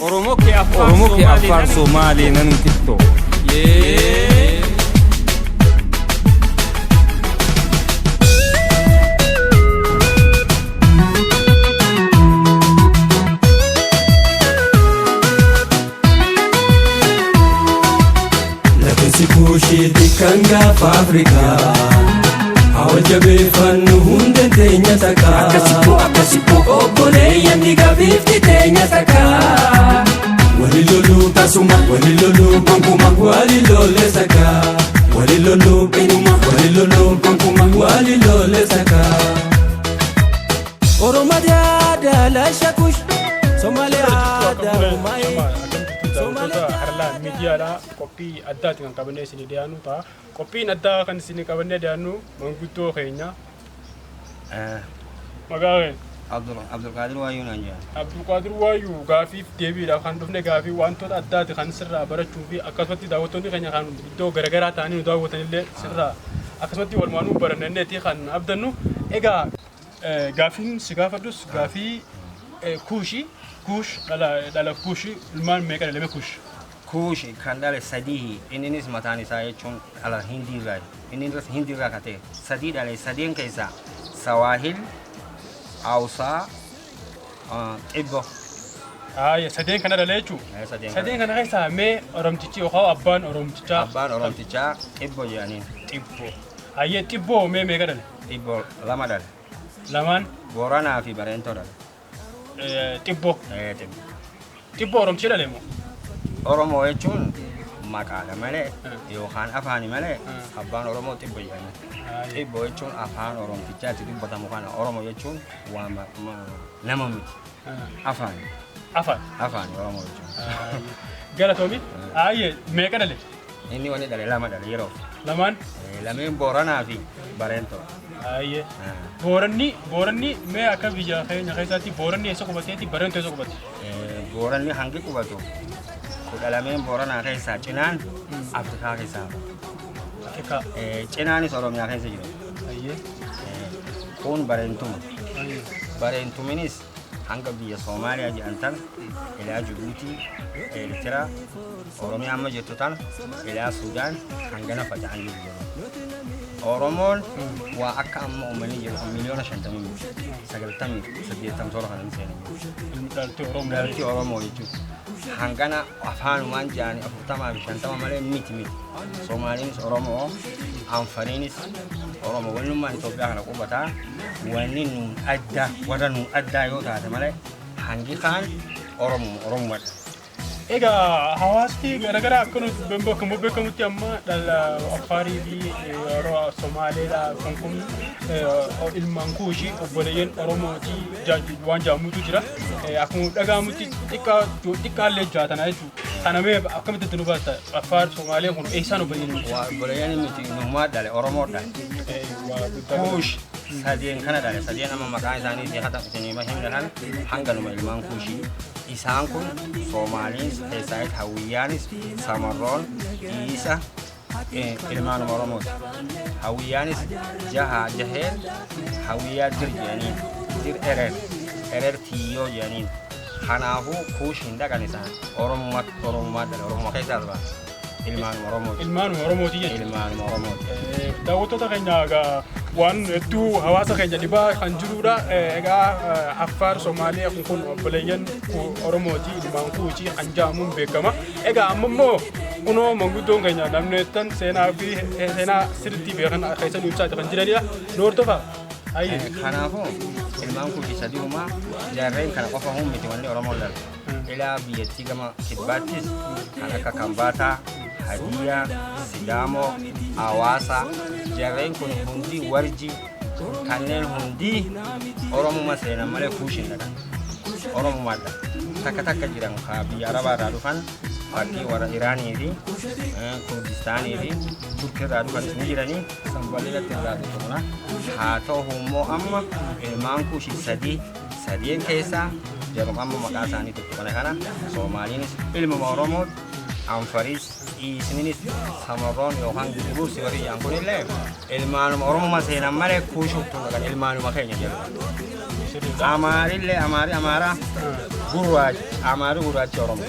Oromoo kee Affaar Oromoo kee Affaar Somaalee Somaalee nan tikto. Yee. Lafeensi kuushiitti kan gaafa Afrikaa. Hawa jabeeffannu hundeen teenya takka. Akkasitti akkasitti. Obboleeyyan dhiigaa bifti teenya takka. Wali loluu tasuma, wali loluu gonkumaa, wali lolee takka. Wali loluu eenyuma, wali loluu gonkumaa, wali lolee takka. Oromoo aadaa lasha kush, Somaalee aadaa umaayee. Daawwattoota Harlaan miidiyaadha. Qophii addaati kan qabannee isinii dhiyaannu ta'a. Qophiin addaa kan isinii qabannee dhiyaannu manguddoo keenya. Maqaa kee? Abdulqaadir Waayyuu naan jedhan. Abdulqaadir Waayyuu gaafiif deebiidhaaf kan dhufne gaafii wantoota addaati kan sirraa barachuu fi akkasumatti daawwattoonni keenya kan iddoo garaagaraa ta'anii nu daawwatan illee sirraa akkasumatti walumaan nu baranneeti kan abdannu. Egaa gaafiin si gaafadhus gaafii kuushii kuush dhala dhala kuushii ilmaan meeqa dhalame kuush? Kuush kan dhale sadii inninis mataan isaa jechuun dhala Hindiirraa inninis Hindiirraa kan ta'e sadii dhale sadeen keessaa Sawaahil, Hawusaa, Xibbo. Haaya sadeen kana dhale jechuun. Sadeen Sadeen kana keessaa mee Oromtichi yookaan abbaan Oromtichaa? Abbaan Oromtichaa Xibbo jedhaniin. Xibbo. Hayyee Xibboo mee meeqa dhale? Xibbo lama dhale. Lamaan Booranaa fi Bareentoo dhale. Xibbo. Xibbo. Xibbo Oromticha dhale moo? Oromoo jechuun maqaadha malee yookaan afaani malee abbaan Oromoo Xibbo jedhanii. Xibbo jechuun afaan Oromtichaatti dubbatamu kana Oromoo jechuun waa nama miti. Afaani. Afaan. Afaani Oromoo jechuun. Galatoomi. Hayyee meeqa dhale? Inni wanni dhale lama dhale yeroo. Lamaan. Lameen Booranaa fi Bareentoo. Hayyee. Booranni mee akka biyya keenya keessatti Booranni eessa qubateeti Bareentoo eessa qubate? Booranni hangi qubatu 12 Booranaa keessaa cinaan Afrikaa keessaa hafa. Afrikaa. Cinaanis Oromiyaa keessa jiru. Hayyee. Kun Bareentuma. Hayyee. Bareentuminis hanga biyya Soomaaliyaa jedhan tan ilaa Jibuutii, Eertiraa, Oromiyaa amma jirtu tan ilaa Sudaan hangana faca'an jiru jedhu. Oromoon waa akka amma uummanni jiru kun miliyoona 50 miti. 90 87 kan inni seenan jiru. Dhalti Oromoo. Dhalti Oromoo jechuudha. Hangana afaanumaan jedhanii 40 fi 50 malee miti miti. Somaaliinis Oromoo, Anfariinis Oromoo. Wannummaan Itoophiyaa kana qubataa wanni nuun addaa warra nuun addaa yoo taate malee hangi kaan Oromoo Oromumadha. Egaa hawaasni garaagaraa akka nuti akkuma beekamutti amma dhala Affaarii fi yeroo Somaaleedha kun kun ilmaan kuushii obboleeyyan Oromootii waan jedhamutu jira. Akkuma dhaga'amutti xiqqaallee jaatanaa jechuudha. Kana mee akkamitti itti nu baasta Affaar Somaalee kun eessaan obboleeyyan miti? Waa obboleeyyan miti numaa dhale Oromoo dhale. Waa guddaa. Kuush sadeen kana dhale sadeen amma maqaan isaanii isin hata isin hima himne kana hanganuma ilmaan kuushii. Isaan kun Soomaaliinis keessaayis Hawwiyyaanis Samarroon Iisa ilmaanuma Oromooti. Hawwiyyaanis jaha jaheen Hawwiyyaa dir jedhaniin dir erer erer tiyyoo jedhaniin. Kanaafuu kuush hin dhaqan isaan Oromummaa Oromummaa dhale Oromummaa keessaa as ba'a. Ilmaanuma Oromooti. Ilmaanuma Oromooti jechuudha. Ilmaanuma Oromooti. Daawwattoota keenya egaa waan hedduu hawaasa keenya dhibaa kan jirudha. Egaa Affaar Somaalee kun kun obboleeyyan Oromooti ilmaan kuushii kan jedhamuun beekama. Egaa amma immoo kunoo manguddoon keenya namni tan seenaa fi seenaa sirriitti beekan keessa nu ibsaa kan jiranidha. Nu hordofaa. Hayyee. Kanaafuu ilmaan kuushii sadii humaa jarreen kana qofa hun miti wanni Oromoon dhale. Ilaa biyyattii gama kibbaattis kan akka Kambaataa, Hadiyyaa, Sidaamoo, Hawaasaa jarreen kun hundi warji kanneen hundi Oromuma seenan malee kuushin dhaqan. Oromumadha. Takka takka jiran ka biyya Arabaa irraa dhufan fakkii warra Iraanii fi Kurdistaanii fi Turkii irraa dhufanis ni jiranii san bal'inatti irraa tuttuqna. Haa ta'u immoo amma ilmaan kuushii sadii sadeen keessaa jaruma amma maqaa isaanii tuttuqne kana Soomaaliinis ilmuma Oromooti, Anfariis, Iisninis, Samarroon yookaan Gurgursi warri jedhan kunillee ilmaanuma Oromuma seenan malee kuushuftuu dhaqan ilmaanuma keenya jedhu. Amaarillee Amaari Amaaraa gurraacha Amaari gurraachi Oromoo.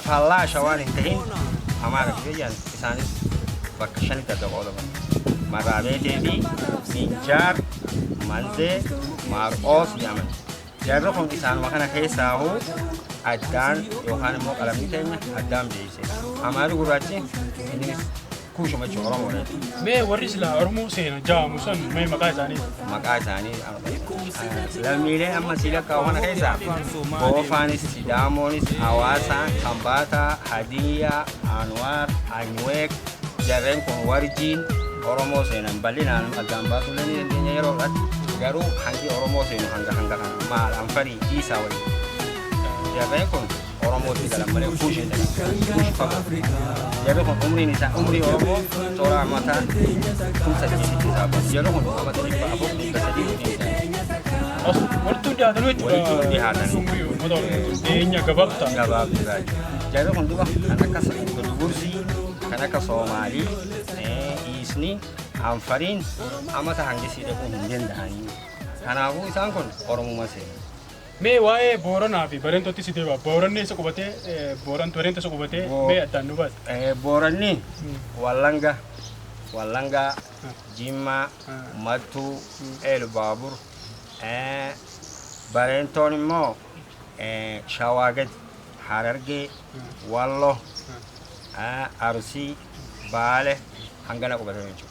Fallaasha waan hin ta'in Amaara fi jedhan isaanis bakka shanitti adda qoodaman. Maraabeetee fi Minjaar, Manzee, Maarqoos jedhaman. Jarri kun isaanuma kana keessaa hoo addaan yookaan immoo qalamni keenya addaan beeyse. Amaarri gurraachi innis kuushuma jechuudha Oromoodha. Mee warri silaa Oromoo seena jaamu san mee maqaa isaanii? Maqaa isaanii lammiileen amma sii lakkaa'u kana keessaa Goofaanis, Sidaamoonis, Hawaasaan, Kambaataa, Hadiyyaa, Anwaar, Anyuweek jarreen kun warjiin Oromoo seenan bal'inaan addaan baasuu ni dandeenya yeroodhaatti garuu hangi Oromoo seenu hanga hanga kana maal anfarii Iisaa waliin. Jarreen kun Oromootti galan malee kuush hin galan. Kuush fagoo. Jarri kun umriin isaa umrii Oromoo toora amataa 8000tti isaa basu. Jarri kun amata 400 300 As walittuu dhiyaatanii jechuudha. Walittuu dhiyaatanii. Umrii uummata Oromoo dhiyeenya gabaabtaa. Gabaabduu jechuudha. Jarri kun duba kan akka Gudugursii, kan akka Soomaalii, Iisni, Anfariin amata hangisii dhaquu hin danda'anii. Kanaafuu isaan kun Oromuma seenu. Mee waa'ee Booranaa fi Bareentootti si deebi'a. Booranni eessa qubatee Boorantu Bareento eessa qubatee mee addaan nu baase. Booranni Wallanga, Wallangaa, Jimmaa, Mattuu, Elbaabur, Bareentoon immoo Shawaa gadi, Harargee, Wallo, Arsii, Baale hangana qubatan jechuudha.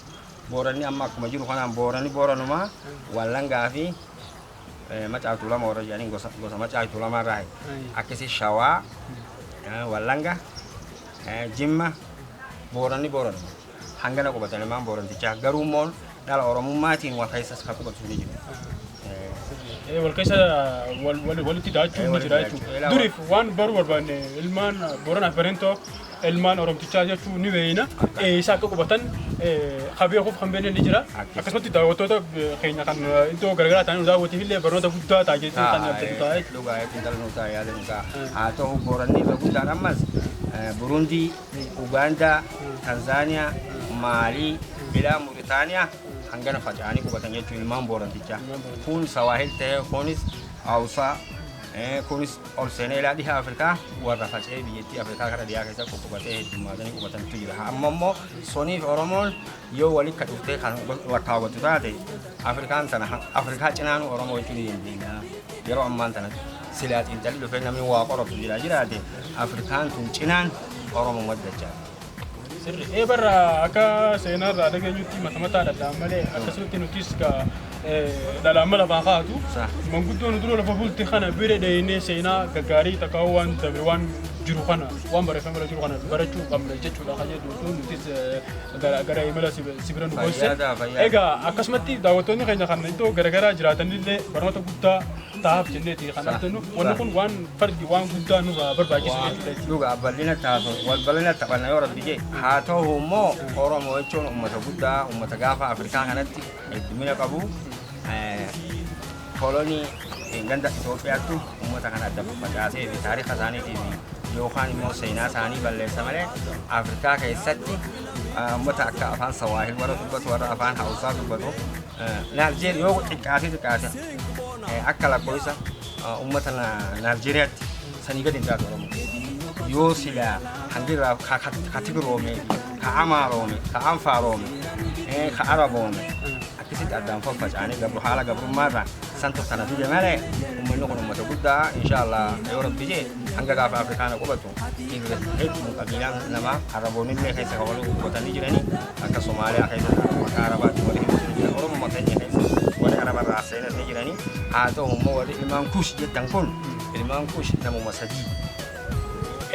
Booranni amma akkuma jiru kanaan Booranni Booranumaa Wallangaa fi Macaa Tuulamaa warra jedhaniin gosa gosa Macaa Tuulamaa irraa akkasii Shawaa, Wallanga, Jimma, Booranni Booranuma hangana qubatan ilmaan Boorantichaa garuu immoo dhala Oromummaatiin wal keessas kan qubatu ni jiru. Wal keessa walitti daachuun ni jira jechuudha. Duriif waan baruu barbaanne ilmaan Booranaa fi Bareentoo ilmaan Oromtichaa jechuun ni beeyna. Eessa akka qubatan kan beekuuf kan beekne ni jira. Akkasumatti daawwattoota keenya kan iddoo garaagaraa ta'anii nu daawwatiif illee barnoota guddaa ta'a jechuun kan abdatu ta'a jechuudha. Dhugaa xiinxala nu ta'a yaada nu ta'a. Haa ta'u Booranni irra guddaan ammas Burundii, Ugaandaa, Tanzaaniyaa, Maalii, ilaa Muritaaniyaa hangana faca'anii qubatan jechuun ilmaan Boorantichaa. Kun Sawaahil ta'ee kunis Hawusaa kunis ol seenee ilaa dhiha Afrikaa warra faca'ee biyyattii Afrikaa kara dhiyaa keessa qubatee heddummaatanii qubatantu jira. Amma immoo soniif Oromoon yoo walitti dhuftee kan lakkaawwatu taate Afrikaan tana Afrikaa cinaanuu Oromoo jechuu ni dandeenya. Yeroo ammaan tana silaa xiinxalli dhufee namni waa qoratu jira jiraate Afrikaan tun cinaan Oromoo maddachaa. Sirri. Ee barra akka seenaarraa dhageenyutti mata mataa dhadhaan malee akkasumatti nutis ka dhalaan mala lafaa kaatu manguddoon dura lafa bulte kana bira dheenee seenaa gaggaarii takka waan dabre waan jiru kana waan barreeffame irra jiru kana barachuu qabna jechuudha kan jedhu nutis gara imala si bira nu goose. Fayyaada, fayyaada. Egaa akkasumatti daawwattoonni keenya kan iddoo garaagaraa jiraatanillee barnoota guddaa ta'aaf jenneeti kan abdannu wanni kun waan fardi waan guddaa nurraa barbaachisu jechuudha. Dhugaa bal'ina taasu wal bal'ina taphanna yoo rabbi jee haa ta'u immoo Oromoo jechuun uummata guddaa uummata gaafa Afrikaa kanatti heddumina qabu kolonii ganda Itoophiyaattu uummata kana adda facaasee fi taariika isaaniitii fi yookaan immoo seenaa isaanii balleessa malee Afrikaa keessatti uummata akka afaan Sawaahil warra dubbatu warra afaan Hawusaa dubbatu Naaljeer yoo xiqqaate xiqqaate akka lakkoofsa uummata Naaljeeriyaatti sanii gadi hin taatu Oromoo. Yoo silaa hangirraa ka Tigiroome, ka Amaaroome, ka Anfaaroome, ka Araboome akkasitti addaan faffaca'anii gabru haala gabrummaarraa santu kana fide malee uummanni kun uummata guddaa inshaallah yoo rabbi jee hanga gaafa Afrikaana qubatu irra hedduu qabiilaan namaa Araboonnillee keessa kan wal qubatanii jiranii akka Somaaliyaa keessa maqaa Arabaatti walii hidhatanii jira Oromoo keenya keessa warri Arabarraa seenanii jiranii haa ta'u immoo warri ilmaan Kuush jettan kun ilmaan Kuush namuma sadii.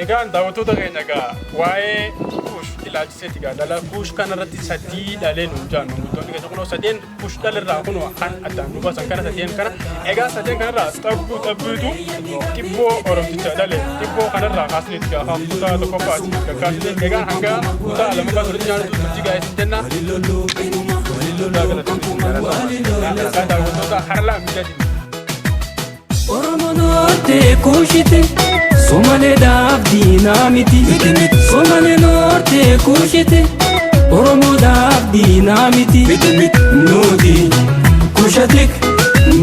Egaan daawwattoota keenya egaa waa'ee Kuush ilaalchiseeti egaa dhala Kuush kanarratti sadii dhalee nuun jaannu manguddoonni keenya kunoo sadeen Kuush dhalerraa kunoo kan addaan nu baasan kana sadeen kana egaa sadeen kanarraa xabbuu xabbiitu xibboo Oromticha dhale xibboo kanarraa kaasneeti egaa kan kutaa tokkoffaati kakkaasne egaa hanga kutaa lammaffaa walitti nyaannu turtii gaa'ee sin jenna. Guddaa galatoomne. Daawwattoota harlaa miidhagina. Oromoon hortee kuushite Somaaleedhaaf diinaa miti. Somaaleen hortee kuushite Oromoodhaaf diinaa miti. Nuti kushatik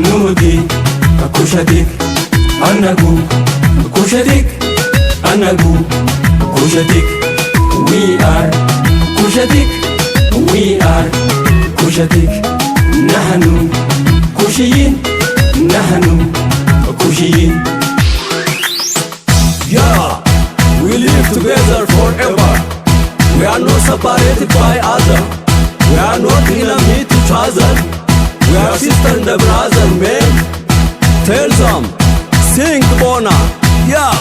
nuti Cushetic, Anagu, Cushetic, Anagu, Cushetic. We are Cushetic, we are Cushetic. نحن كوشيين، نحن كوشيين. Yeah, we live together forever. We are not separated by other. We are not enemy to each other. We are sister and brother, man. Tell them, sing Bona. Yeah.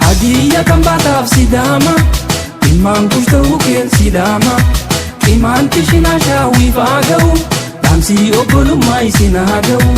Hadiyya kan baataaf Sidaama, ilmaan Kush ta'uu keen Sidaama, Qimaanti Shinaashaa wiifaa ga'u, dhaamsi obbolummaa isin haa ga'u.